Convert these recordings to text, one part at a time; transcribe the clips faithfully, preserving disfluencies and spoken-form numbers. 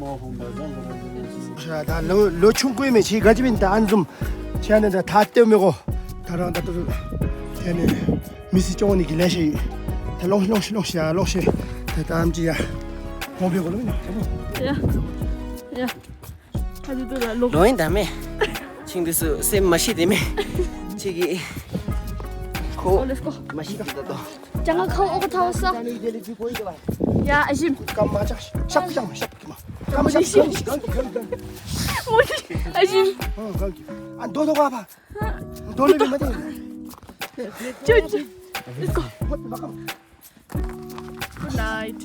ད་ལོ་ལོ་ཆུང་ཀུའི་མེ་ཆི་ག་ཅི་བིན་ད་ཨན་ཛུམ་ཆ་ནས་ད་ཐ་ལྟོས་མི་གོ། ད་རང་ད་ཏུ་ཆ་ནས་མི་སི་ཅོང་ནི་གི་ལས་ཤེས་ཡོད། ད་ལོང་ཤི་ལོང་ཤི་ལོང་ཤི་ཡ་ལོང་ཤི། ད་ད་ཨམ་ཅི་ཡ་ཧོང་པེ་གོ་ལོ་མི་ན་ཧ་པོ། ཡ་ཡ། ཨ་ཏུ་ཏུ་ལ་ལོག་ལོ་ཡིན་ད་མེ། ཆིང་དུ་སུ་སེམས་མ་ཤི་དེ་མེ། ཆི་གི་ཁོ་ཨོ་let's go། མ་ཤི་དེ་ད་དོ། ཅང་ཁ་ཁ་ཨོ་ཁ་ཐའོ་ས། ཡ་ཨ་ཞིམ། ཀམ་མ་ཅག་ཤག་ཀྱང་ཤག་ཀྱི་མ། ཀམ་མ་ཤག་ཤག་ཤག་ཀྱང་ཤག་ཀྱང་ཤག་ཀྱང་། མོ་ཤི་ཨ་ཞིམ། ཨ་འདོ་འདོ་ག་པ། འདོ་ལེ་མ་དེ། ཅོ་ཅོ། let's go། ཧོ་མ་ཀམ། Good night།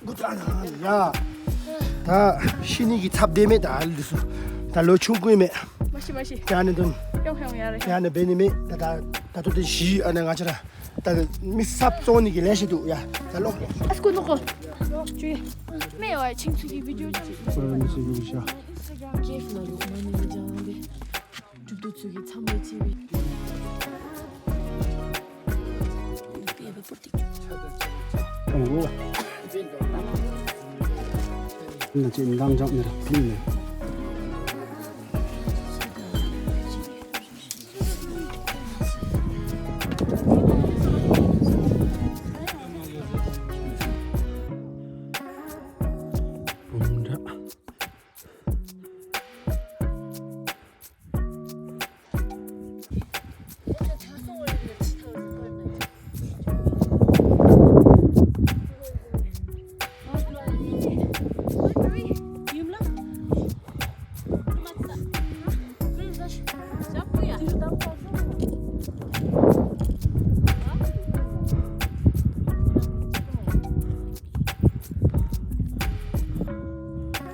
Good night། ཡ། ད་ཤི་ནི་གི་ཚབ་བདེ་མེད་ད་ཨ་ལི་སུ། ད་ལོ་ཆུང་ཀུའི་མེད། མ་ཤི་མ་ཤི། ད་ནི་དུན། ཡོང་ཡོང་ཡ་རེད། ད་ནི་བེ་ནི་མེད་ད་ད་ད་དུ་དེ་ཤི་ཨ་ནི་ང་ཅི་ར། ད་མི་སབ་བཙོང་ནི་གི་ལས་ཤི་འདུག་ཡ། ད་ལོ། ཨ་སྐུ་ནོ་ཀོ། ཅུ་ཡ། མེ་ཡོ་ཨ་ཆིང་ཚུ་གི་བི་ཌི་ཡོ་ཅང་། ཨ་མི་སི་གི་ཤ། ཀེབ་ལ་ཡོ་མ་ནི་ལ་ཅང་བེ། གྲུབ་ཏུ་ཚུལ་གྱི་མཚམས་ལས་ཆེ་བའི། ཨང་གོ། ན་ཅི་འདང་ཅང་ནི་ར་ཕིན་ནི། བུམ་འདྲ།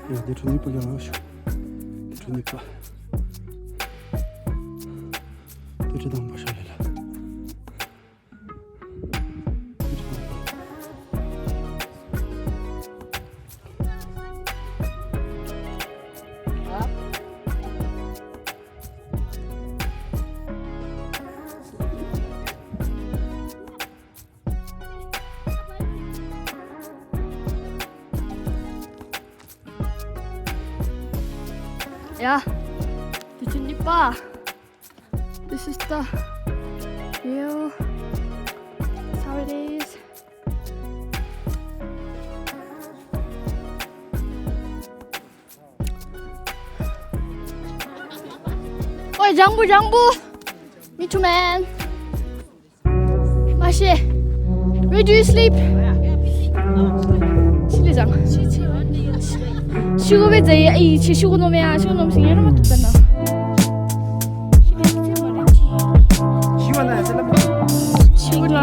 ཡ་དེ་ཁྲོ་ནི་པོ་ཡང་ལ་ཤོག་དེ་ཁྲོ་ནི་པ། དེ་ཁྲོ་དང་པོ་ཤོག་ལེ་ལ། Yeah, did you need bar? This is the view. That's how it is. ཨོ་ལྗང་བུ་ལྗང་བུ། Me too, man. མ་ཤེས། Where do you sleep? ཤི་ལི་ཟང་། ཤི་གོ་བའི་རྫས་ཡ་ཨི་ཆེ་ཤི་གོ་ནོ་མེ་ཡ་ཤི་གོ་ནོ་མེ་སི་ཡ་ར་མ་ཐུབ་ད་ན། ཤི་གོ་ལ།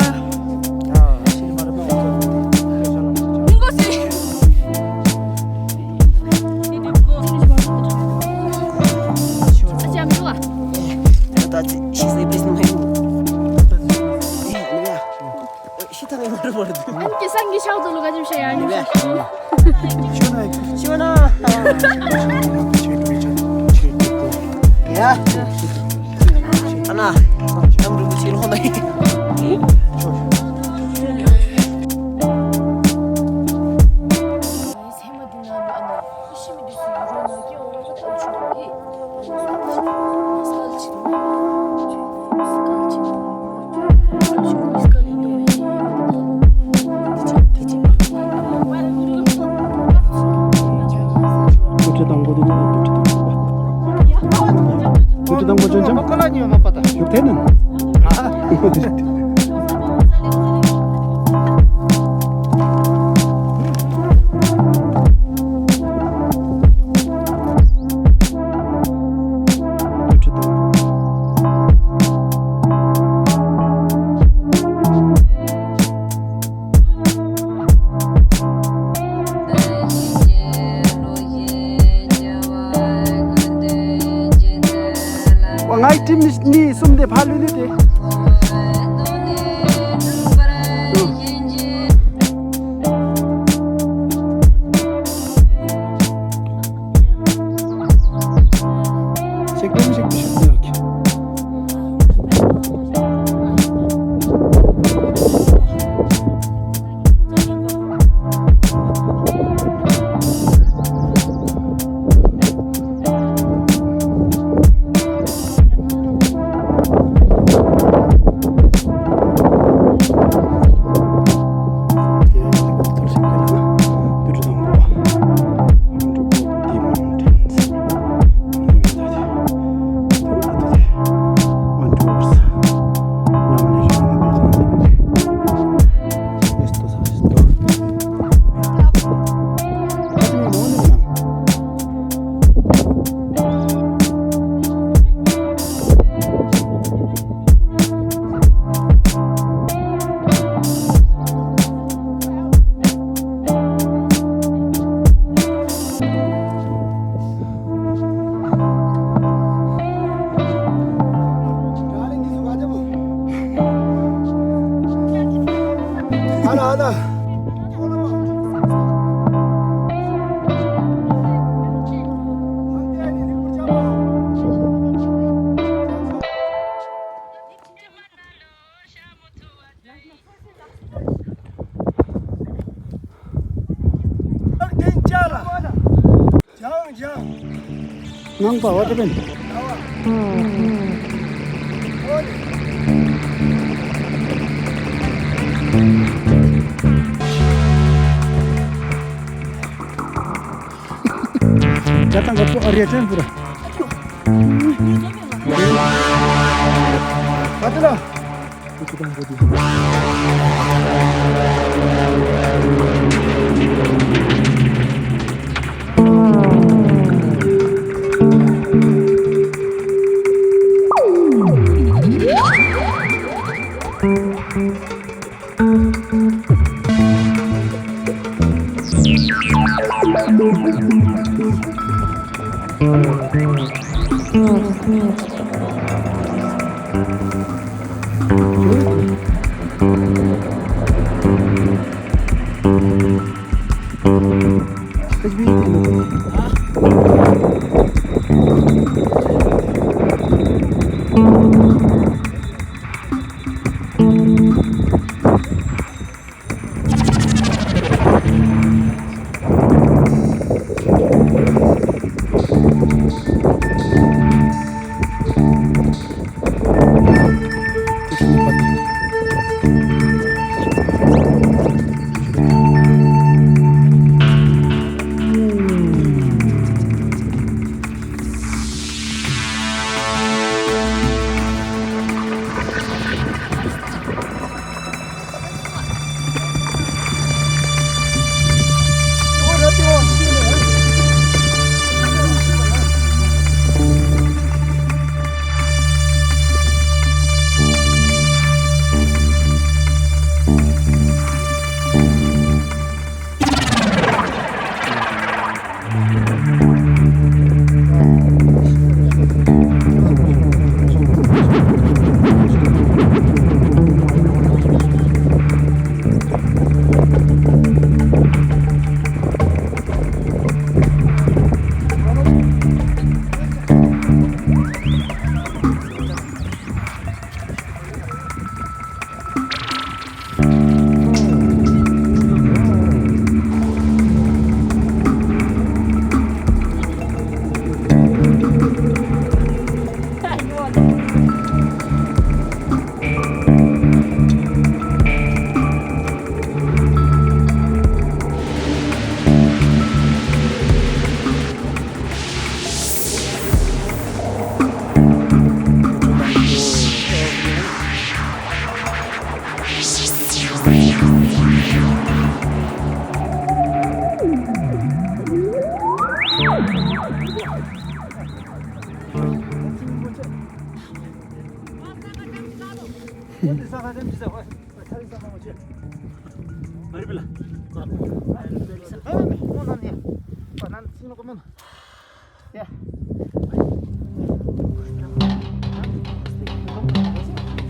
མི་གོ་སི། ཨ་ཅག་མི་འདུག་ཨ། ད་ཅི་ཤི་སེ་བེས་ནི་མ་ཡིན། ཤི་ཐང་ཡོད་རེད་མ་རེད། ཨན་ཀི་སང་གི་ཤག་ཏུ་ལུ་ག་ཅིམ་ཤེ་ཡ་ནི་ཤག་ཤི་བ་ན། ཡ། ཨ་ན། ནམ་རུ་ཆི་ལོ་ན་ཡི། ཁོ་ཁྲི་དང་པོ་དེ་ཉིད་ལ་དུ་ཁྲི་དང་པོ་པ། དུ་ཁྲི་དང་པོ་ཅན་ཅང་། ཁོ་ལ་ཉོ་མ་པ་ད། ཞུགས་ཐེ་ནན། ཨ། ང་ཡི་ཊིམ་གཉིས་གསུམ་དེ་ཕར་ལུས་ལུས་ཏེ། ཞིག་ཏུ་ཞིག་ཏུ་ཞིག་ཏུ་ཡོད་ཀྱི། ངང་པ་བ་དེ་བན། ཇ་དང་ག་པོ་ཨ་རིའི་ཅན་པུ་ར། ཨ་ཏི་ལ།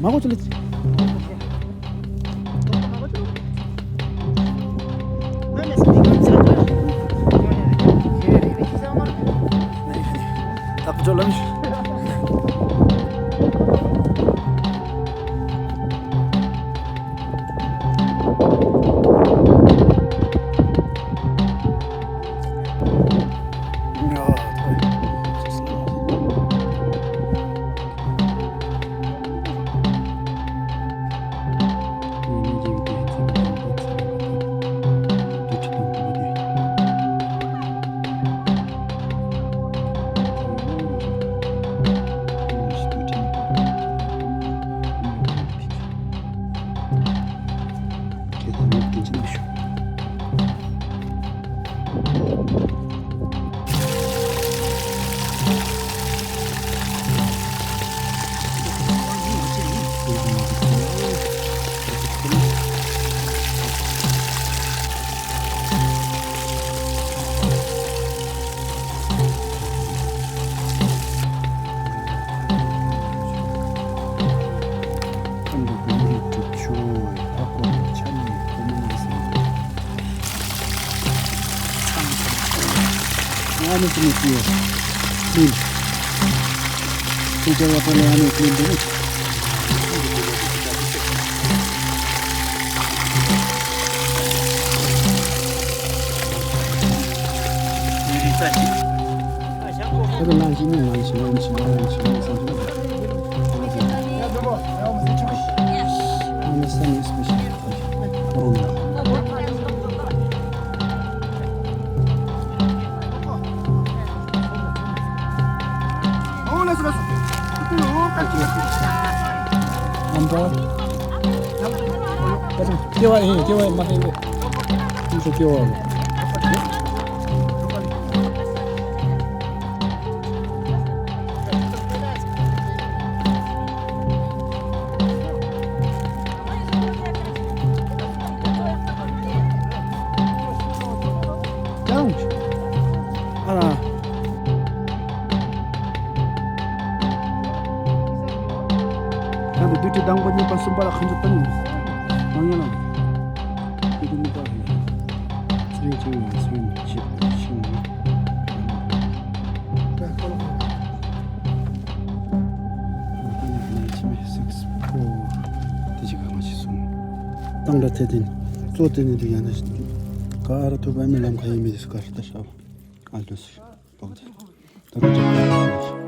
མ་གོ་ཆུ་ལི། ད་བུ་ཆོ་ལམ་ཞུ། Ano sini siya. Clean. Sing kaya pala ano clean din. Ano lang sini, lang sini, lang sini, lang sini, lang sini. Ano sa special. Corona. ཀྱང་ཨ་ལ། ཡང་དུ་དུས་དྲི་དང་པོ་གཉིས་པ་གསུམ་པ་ལ་ཁ་འཇུག་བཏང་ཡིན། ནང་ཡན་ལ། དུས་དྲི་གཉིས་པ་རེད། ཚེ་རིང་ཆེན་ཡང་སོན་ཞིབ་ཤིང་། དེ་ཅི་ག་མ་ཞིག་སོང་། གཙང་སྦྲ་ཚེ་བརྟན། གཙོ་བོ་དེ་ནི་འདི་ཡང་ན་ཞིག་ག་ར་ཐུབ་པ་མི་ལམ་ཁ་ཡིན་མི་དེ་སུ་ག་ར་ལྟ་ཤག་ཨ་ལོ་སི་པོག་ཅིག་ད་རུང་ཅིག